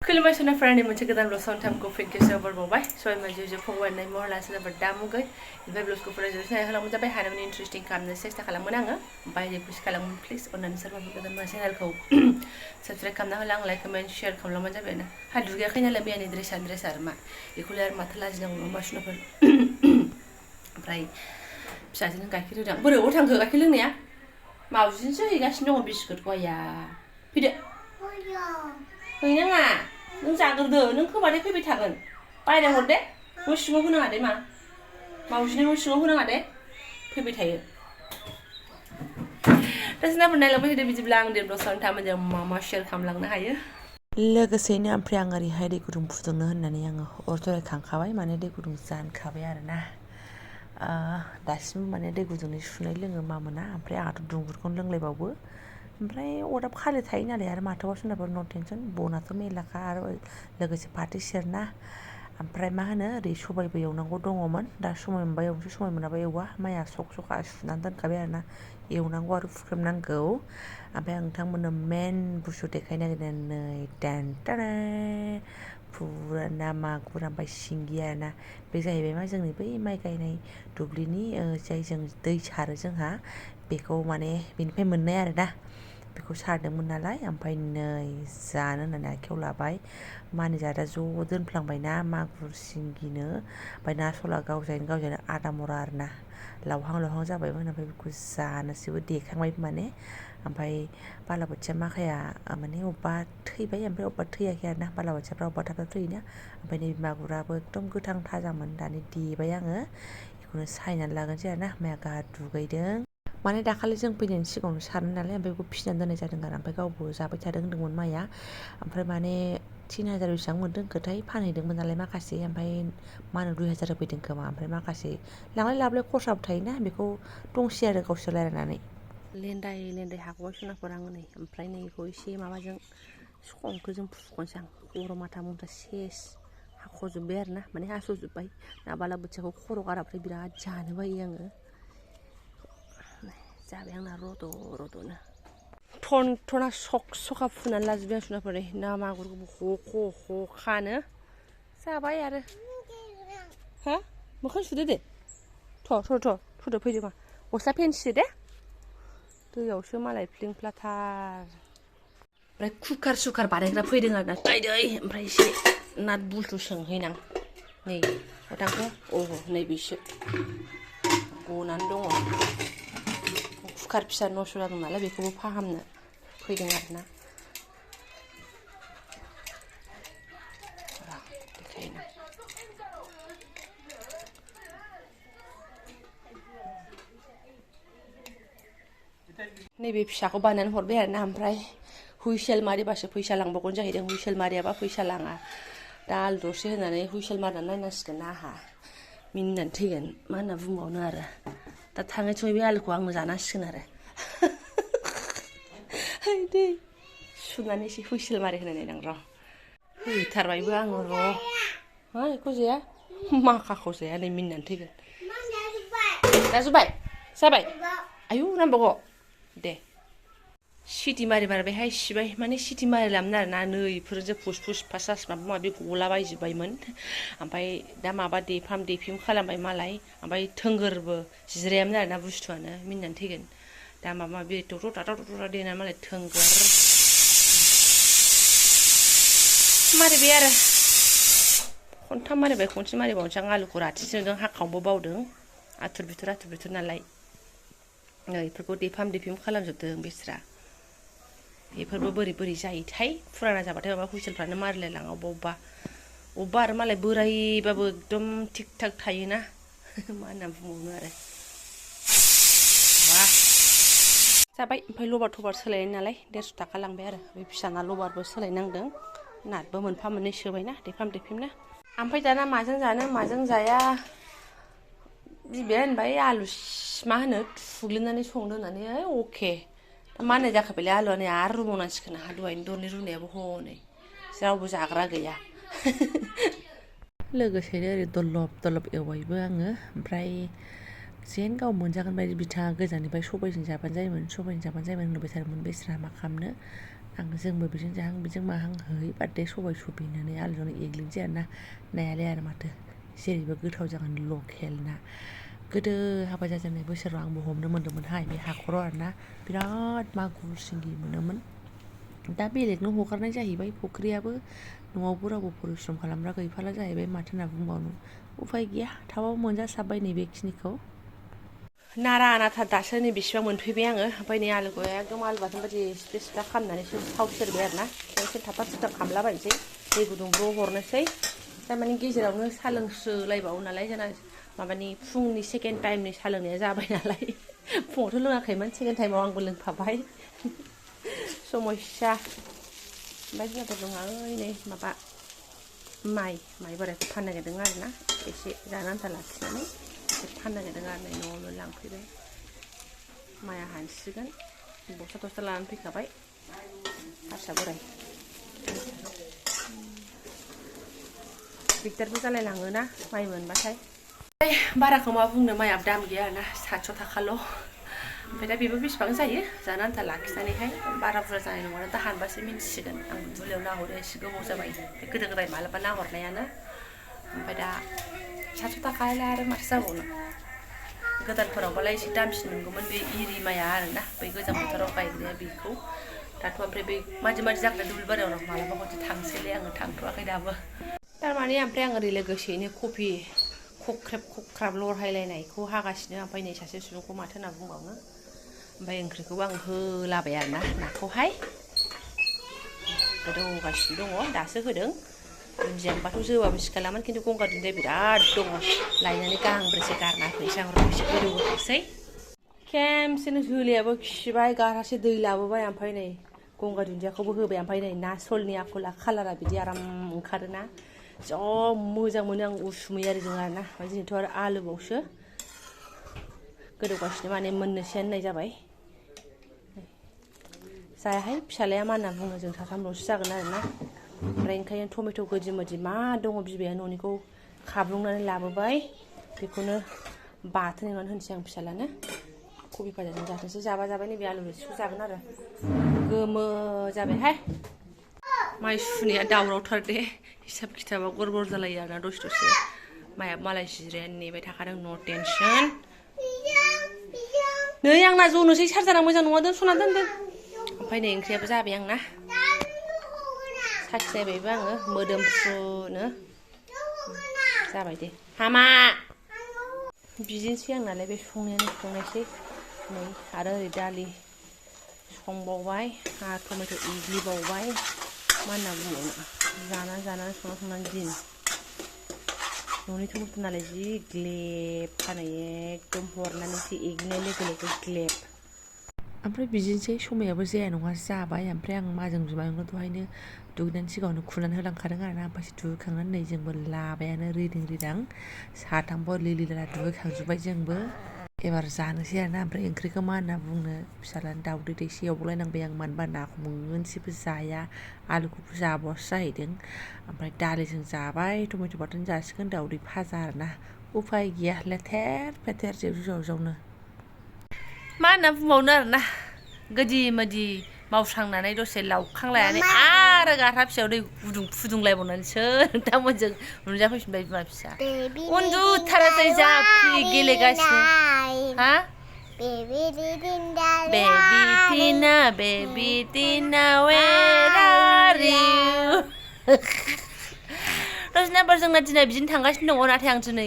खुलुमबाय सोनाफोरानि मोनसे गोदान ब्लग साउन्डटाइमखौ फिन खेबसेबाव बरबावबाय सय माजे फंबायनाय महरलासो जाबाय दामुगै ओमफ्राय ब्लगखौ फरायजोबनाय खालामनो जाबाय हानायमानि इन्टारेस्टिं खालामनो सेस्था खालामगोन आङो ओमफ्राय रिकुवेस्ट खालामो प्लिज अननानै सोरबाफोर गोदान मा चेनेलखौ साबस्क्राइब खालामना होला आं लाइक कमेन्ट शेयार खालामलांबानो जाबाय ना हा दुगैयाखै नालाय मैयानि ड्रेस आरो मा बेखौलाय आरो माथो लाजिनांगौ नङा सोनाफोर ओमफ्राय फिसाजोनो गाइखेर होदों बोरै अबाव थांखो गाइखेर लोंनाया मावजिनोसो हैगासिनो दङ बिस्कुटखौ आया फैदो हैनाङा नों जाग्रोदो नों खोमादे फैबाय थागोन बायना हर दे न' सिङाव होनाङा दे मा मावजिनो न' सिङाव होनाङा दे फैबाय थायो दा सोनाफोर नायलांबाय थादो बिदिब्ला आं दे ब्लग साउन्डटाइमजों मा मा शेयार खालामलांनो हायो लोगोसेनो ओमफ्राय आं ओरैहाय दै गुदुं फुदुंनो होननानै आङो अर जरायखांखाबाय माने दै गुदुं जानखाबाय आरोना दासिमबो माने दै गुदुंनि सुनै लोङो मा मोना ओमफ्राय आंहाथ' दुंब्रुदखौनो लोंलायबावो ओमफ्राय अरदाब खालि थायो नालाय आरो माथोबाव सोनाफोर नो टेनसन बनाथ' मेरलाखा आरो लोगोसे फाथो सेरना ओमफ्राय मा होनो ओरै सबायबो एवनांगौ दङमोन दा समाय मोनबा एवनोसै समाय मोनाबा एवा माइया सखा सुनानै दोनखाबाय आरोना एवनांगौ आरो फुख्रेमनांगौ ओमफ्राय आं नोंथांमोननो मेन बुस्थु देखायनो नागिरदों नै दानटाना फुरा ना मागुर ओमफ्राय सिंगि आरोना बे जाहैबाय मा जोंनि बै माइ गायनाय दुब्लिनि जायजों दै सारो जोंहा बेखौ माने बेनिफ्राय मोननाय आरोना बेखौ सारदोंमोन नालाय ओमफ्राय नै जानो होननानै आखायाव लाबाय मानिजादा ज' दोनफ्लांबायना मागुर सिंगिनो ओमफ्य ना सला गावजायनो आदा मरा आरोना लावहां जाबायमोन ओमफ्राय बेखौ जानोसैबो देखांबाय माने ओमफ्राय बालाबोथिया माखाया माने अबेबा थैबाय ओमफ्राय अबेबा थैयाखै आरोना बालाबोथियाफ्रा अबेबा थाब थैयोना ओमफ्राय नै मागुराबो एकदम गोथां थाजामोन दानि देबाय आङो बेखौनो सायनानै लागोनसै आरोना माया गाहा दुगैदों माने दाखालि जों फैनायनि सिगाङावनो सारनो नालाय ओमफ्राय बेखौ फिसिनानै दोननाय जादों आरो ओमफ्राय गावबो जाबाय थादों होनदोंमोन माइया ओमफ्राय माने 3000 बेसेबां मोनदों खोथाय फानहैदोंमोन नालाय माखासे ओमफ्राय मा होनो 2000 होफैदों खोमा ओमफ्राय माखासे लांलाय लाबोलाय खरसाबो थायोना बेखौ दंसै आरो गावसोर रायलायनानै लेन्दाय हागबाय सनाफोर आङो नै ओमफ्राय नै बेखौ एसे माबाजों संख्रिजों फुख'नोसै आं खर' माथा मुथा सेस हाख'जोब्बाय आरोना माने हास'जोब्बाय ना बालाबोथियाखौ खर' गाराबाथाय बिराद जानो बायो आङो जाबाय आंना रद'नो टनटना सखा फुनानै लाजोब्बाय आं सुनाफोर ना मागुरखौबो हखानो जाबाय आरो हा मोखां सुदो दे थुदो फैदो मा गस्ला फेनसि दे दैयावसो मालाय फ्लिं फ्लाथार ओमफ्राय कुकार बानायग्रा फैदों आरो ना दै ओमफ्राय एसे नाट बुस्थु सोंहैनां नै हथांखौ नै बिसो गनानै दङ कुकार फिसा नस' जादों नालाय बेखौबो फाहामनो फैदों आरोना नैबे फिसाखौ बानायनानै हरबाय आरोना ओमफ्राय हुइसेल मारिबासो फैसा लांबावगोन जाहैदों हुइसेल मारियाबा फैसा लाङा दा आलु दरसे होनानै हुइसेल मारिनानै नायनांसिगोन आहा मिनिनानै थैगोन मा होनना बुंबावनो आरो दा थाङै थुङै बे आलुखौ आंनो जानांसिगोन आरो दै सुनानै एसे हुइसेल मारि होनाय नायनां र' हैथारबायबो आङो र' मा बेखौ जाया माखाखौ जाया नै मिनिनानै थैगोन जाजोब्बाय जाबाय आयु नांबावगौ दे सिटि मारिबायहाय सिबाय माने सिटि मारिलामोन आरोना नै इफोरजों फुस फासास माबा माबि गलाबायजोब्बायमोन ओमफ्राय दा माबा देफिम खालामबाय मालाय ओमफ्राय थोंगोरबो जिरायामोन आरोना बुस्थुआनो मिनिनानै थैगोन दा माबा माबि टटा देनानै मालाय थोंगोर मारिबाय आरो खनथाम मारिबाय खनसे मारिबावनोसै आं आलुखौ राथिजों हाखावनोबो बावदों आथुर बिथुर नालाय नै बेफोरखौ देफिम खालामजोबदों बेस्रा बेफोरबो बोरै जायोथाय फुराना जाबाथाय माबा हुइसेलफ्रानो मारिलायलाङा अबेबा आरो मालाय बोरायबाबो एकदम थिग थाक थायोना मा होनना बुंबावनो आरो जाबाय ओमफ्राय लबार सोलायनाय नालाय 150 थाखा लांबाय आरो बे फिसाना लबारबो सोलायनांदों नाथबो मोनफा मोननै सोबायना देफिमनो ओमफ्राय दाना माजों जानो माजों जाया बिबाया होनबाय आलु मा होनो थुग्लिनानै संदो होननानै अके दा मा होननाय जाखो बेलाय आलुआ नै आरो रुबावनांसिगोन आंहा दहायनो दरनै रुनायाबो हनै रावबो जाग्रा गैया लोगोसेनो ओरै दलब एवबायबो आङो ओमफ्राय जेन गाव मोनजागोन बायदि बिथाङा गोजाननिफ्राय सबायजों जाबानो जायोमोन होनबाय थादोंमोन बेस्रा मा खालामनो जोंबो बेजों जाहां बेजों माहां है बार्डे सबाय सबिनानै आलुजों एग्लिनोसै आरोना नायालाय आरो माथो जेरैबो गोथाव जागोन लकेल ना गोदो हाबा जाजेननाय बोसोराव आंबो हमनो मोन्दोंमोनहाय बे हाखराव आरोना बिराद मागुर सिंगि मोनोमोन दा बेलेगनो हगारनाय जाहैबाय फुख्रियाबो न'आवबो रावबो परिश्रम खालामग्रा गैफाला जाहैबाय माथो होनना बुंबावनो उफाय गैया थाबाबो मोनजासाबबाय नैबेखिनिखौ नारा नाथा दासो नै बेसेबां मोनफैबाय आङो ओमफ्राय नै आलुखौ एकदम आलु बाथोन बायदि सिफ्ले सिफ्ला खालामनानैसो थाव सेरबाय आरोना एसे थाबथा थुबथा खामलाबायनोसै दै गुदुंफ्राव हरनोसै थारमाने गेजेरावनो सा लोंस्रोलायबावो नालाय जोंना माबानि फुंनि सेकेन्ड टाइमनि सा लोंनाया जाबाय नालाय फुङावथ' लोङाखैमोन सेकेन्ड टाइमाव आंबो लोंफाबाय समस्या ओमफ्राय जोंहाथ' दङ नै माबा माइ बोरायखौ फाननो नागिरदों आरोना एसे जानो आन्था लाखिनानै फाननो नागिरदों आरो नै न'आवनो लांफैबाय माइआ हानसिगोन बस्था थस्था लानानै फैखाबाय हारसा बोराय दिगदारबो जालायलाङोना माइ मोनबाथाय बाराखौ मा बुंनो माइआबो दाम गैया आरोना 700 थाखाल' ओमफ्राय दा बेबो बेसेबां जायो जानो आन्था लाखिनानैहाय बारा बुरजा जानाय नङा दा हानबासो मिन्थिसिगोन आं दुलियाव नाहरो एसे गोबाव जाबाय गोदो गोदाय मालाबा नाहरनायानो ओमफ्राय दा 700 थाखायालाय आरो माथो जाबावनो गोदानफोरावबालाय एसे दामसिन मोनगौमोन बे इरि माइआ आरोना बै गोजां बोथोराव गायग्राया बेखौ दाथ' ओमफ्राय बै मादि जागोन दुब्लिबारियाव मालाबा खनसे थांसैलै आङो थांथ'वाखै दाबो थारमाने ओमफ्राय आं ओरै लोगोसेयैनो कफि खख्रेब लरहायलायनायखौ हागासिनो ओमफ्राय नै सासे सुबुंखौ माथो होनना बुंबावनो ओमफ्राय ओंख्रिखौबो आं होलाबाय आरोना नाखौहाय गोदौगासिनो दङ दासो होदों दुन्दियाबाथ' जोबाबो सिखालामोन खिन्थु गंगार दुन्दिया बिराद दङ लायनानै गांब्रैसो गारना होनोसै आं एसे गोदौहोनोसै खेमसेनो जोलैयाबो खिबाय गारहासे दै लाबोबाय ओमफ्राय नै गंगार दुन्दियाखौबो होबाय ओमफ्राय नै ना सलनि आखला कालारा बिदि आराम ओंखारोना जा मोजां मोनो आं उसुमै आरिजों आरोना ओमफ्राय दिनैथ' आरो आलुबावसो गोदौगासिनो माने मोननोसैयानो होननाय जाबाय जायाहाय फिसालाया मा होनना बुङो जों साथामल'सो जागोन आरोना ओमफ्राय ओंखायनो टमेट' गोदि मोदि मा दङ बिबाया न'निखौ खाब्लुंनानै लाबोबाय बेखौनो बाथोन एवनानै होनोसै आं फिसालानो कबि भाजाजों जाथोंसै जाबा जाबाय नैबे आलु रोसिखौ जागोन आरो गोमो जाबायहाय माइ सुनाया दावरावथार दे हिसाब खिथाबा गरबर जालायो आरोना दसे माइआ मालाय जिरायनानै नेबाय थाखादों नो टेनसन नै आंना जनोसै चार्जारा मोजां नङा दोनस'ना दोनदों ओमफ्राय नै ओंख्रियाबो जाबाय आंना साखिनायबायबो आङो मोदोमफ्रुनो जाबाय दे हामा बिदिनोसै आंनालाय बे संनायसै नै आरो ओरै दालि संबावबाय आरो टमेट' एग्लिबावबाय मा होनना बुंबावनो जानानै संनानै दिन न'नि टमेट' नालाय जि ग्लेब खानाय एकदम हरनानैसो एग्लिनाय लोगो लोगो ग्लेब ओमफ्राय बिदिनोसै समायाबो जाया नङा जाबाय ओमफ्राय आं माजों बिमायंनो दहायनो दुगैनायनि सिगाङावनो खुनानै होलांखादों आरोना ओमफ्राय दुगैखांनानै नै जोंबो लाबायानो रिदां साथामबो लिलिला दुगैखांजोब्बाय जोंबो एबार जानोसै आरोना ओमफ्राय ओंख्रिखौ मा होनना बुंनो फिसालानि दाउदै दैसे एवबावलायनांबाय आं मानो होनबा नाखौ मोनसेबो जाया आलुखौबो जाबावासो जाहैदों ओमफ्राय दालिजों जाबाय टमेट' बाथोन जासिगोन दाउदै भाजा आरोना उफाय गैया लेथेर फेथेर जेवनो मा होनना बुंबावनो आरोना गोदि मोदि मावस्रांनानै दसे लावखांलायनानै आरो गारहा फिसायाव दै गुदुं फुदुंलायबावनानैसो नोंथांमोनजों नुजाफैफिनबाय बिमा फिसा उन्दुथारासै जाफ्रि गेलेगासिनो हा बेबि टिना where are you रजनाफोर जोंना दिनै बिदिनो थांगासिनो दङ नाथाय आं दिनै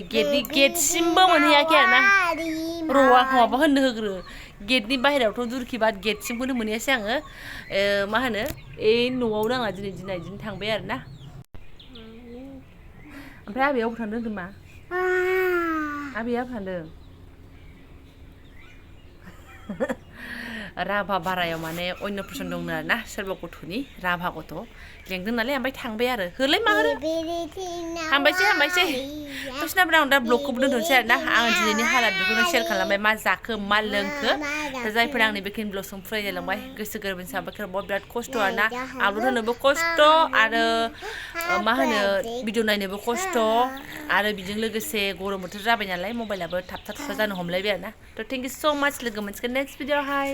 गेटसिमबो मोनहैयाखै आरोना र'आ माबा होननो होग्रो गेटनि बाहेरायावथ' दुरखिबा गेटसिमखौनो मोनहैयासै आङो मा होनो न'आवनो आंहा दिनै बिदिनो थांबाय आरोना ओमफ्राय आबैया अबाव थांदों होनदों मा आबैया थांदों राभा बारायाव माने अन्नप्रसन दंनो आरोना सोरबा गथ'नि राभा गथ' लेंदों नालाय ओमफ्राय थांबाय आरो होलाय मा होनो हामबायसै दसेनाबो आं दा ब्लगखौबो दोनथ'नोसै आरोना आं दिनैनि हालाद बेखौनो शेयार खालामबाय मा जाखो मा लोंखो दा जायफोरा आंनि बेखिनि ब्लगजों फरायलांबाय गोसो गोरबोनि साबायखर बिराद खस्थ' आरोना आपल'ड होनोबो खस्थ' आरो मा होनो भिडिअ नायनोबो खस्थ' आरो बेजों लोगोसे गरम बोथोर जाबाय नालाय मबाइलाबो थाबथा जानो हमलायबाय आरोना थ' थेंक इउ स' माच लोगो मोनसिगोन नेक्स्ट भिडिअ हाय